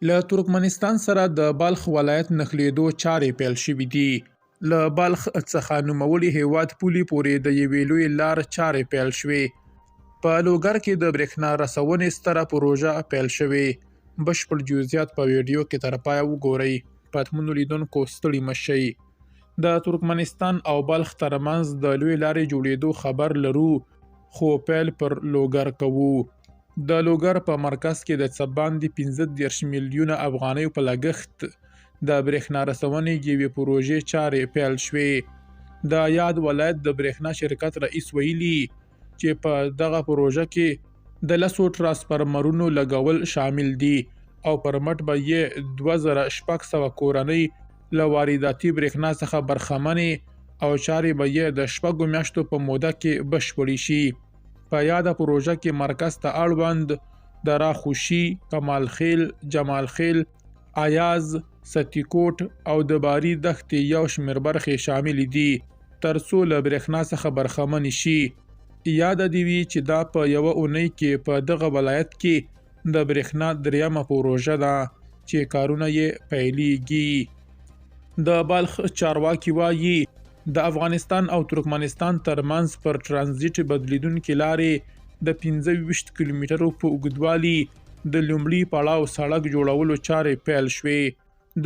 له ترکمنستان سره د بلخ ولایت نښلېدو چارې پیل شوې دي. له بلخ څخه نوموړي هېواد پولې پورې د یوې لویې لار چارې پیل شوې. په لوګر کې د برېښنا رسونې ستره پروژه پیل شوې. بشپړ جزئیات په ویډیو کې تر پایه وګورئ. پتمنو لیدونکو ستړي مه شئ. د ترکمنستان او بلخ ترمنځ د لویې لارې جوړېدو خبر لرو، خو پیل پر لوګر کوو. د لوګر په مرکز کې د څه باندې 35 میلیونه افغانیو په لګښت د برېښنا رسونې یوې پروژې چارې پیل شوې. د یاد ولایت د برېښنا شرکت رئیس ویلي چې په دغه پروژه کې د لسو ټرانسفرمرونو لګول شامل دي او پر مټ به یې 2600 کورنۍ له وارداتي برېښنا څخه برخمنې او چارې به یې د شپږو میاشتو په موده کې بشپړې شي. په یاده پروژه کې مرکز ته اړوند د راخوشي، کمال خېل، جمال خېل، ایاز، ستیکوټ او د باري دښتې یو شمېر برخې شاملې دي ترڅو له برېښنا څخه برخمنې شي. یاده دې وي چې دا په یوه اونۍ کې په دغه ولایت کې د برېښنا درېیمه پروژه ده چې کارونه یې پیلېږي. د بلخ چارواکي وايي، د افغانستان او ترکمنستان ترمنځ پر ټرانزیټ بدلېدونکې لارې د 25 کیلومترو په اوږدوالي د لومړي پړاو سړک جوړولو چارې پیل شوې.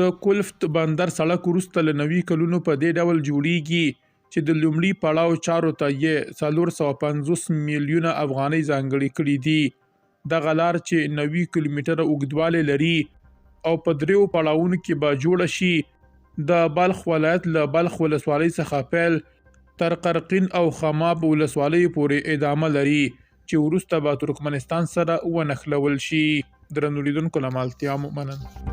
د کلفت بندر سړک وروسته له 90 کلونو په دې ډول جوړېږي چې د لومړي پړاو چارو ته یې 450 میلیونه افغانۍ ځانګړې کړې دي. دغه لار چې 90 کیلومتره اوږدوالی لري او په دریو پړاوونو کې به جوړه شي، د بلخ ولایت له بلخ ولسوالۍ څخه پیل تر قرقین او خماب ولسوالیو پورې ادامه لري چې وروسته به ترکمنستان سره ونښلول شي. درنو لیدونکو له مالتیا مو مننه.